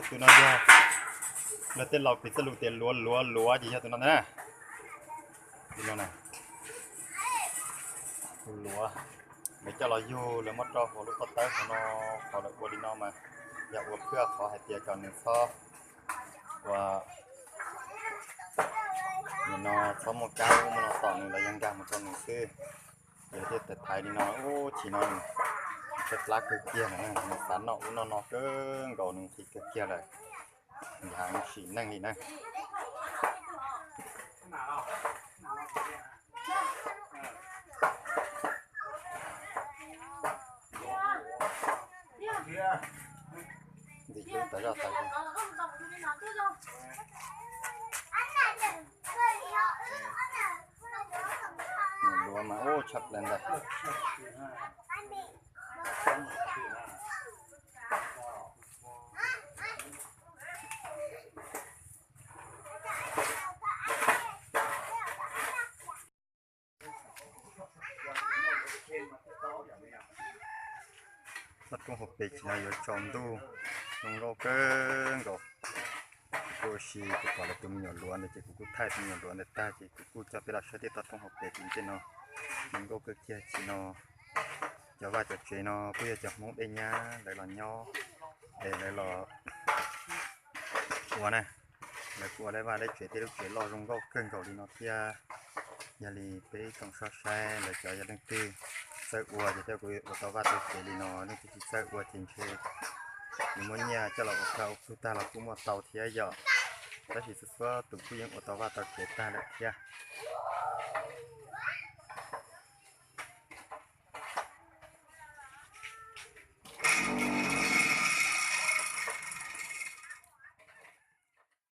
Tus no yog lawv tej laus piv txoj lus tias luav luav luav ces yog tus no ntag na. Tus no na, tus luav. Lawv coj los yug lawv muab rau hauv lub pob tawb hauv no, qhov lawv ua li no mas yog ua phwj qhov hais tias kom nws txhob ua, nim no txhob muaj kab muaj no tom nws los yog nkag mus rau nws xwb. Ces lawv thiaj tawm thaiv li no, ub, chim no nws tshaib plab kawg kiag na, nws xav noj ub noj no kawg nkaus, nws nqhis kawg kiag lawm, nws sim neej li na. Ntxim hlub tas zaj tas zog. Nyuam luav mas ub tshaj plaws ntag. Toj roob hauv pes chim no yuav tsaus ntuj, zoo nkauj kawg nkaus. Kuv ua si kuv pom lawv tus me nyuam luav ntawd ces kuv kuj thaij tus me nyuam luav ntawd tag ces kuv kuj coj peb los saib tej toj roob hauv pes tim ntej no. Zoo nkauj kawg kiag. Chim no cov vaj cov tsev no kuj yog cov Hmoob dej nyab lawv los nyob es lawv los ua na. Lawv kuj ua lawv vaj lawv tsev tej lub tsev loj zoo nkauj kawg nkaus li no thiab. Yog li peb ib tsoom saib saib lawv cov yog leej twg txawj ua ces thiaj ua tau vaj tau tsev li no, leej twg tsis txawj ua ces ntshe yus muab nyiaj coj los ua tag ua plug tag los kuj muaj tau thiab yom. Tab sis txhua txhua tus kuj yeej ua tau vaj tau tsev tag lawm thiab.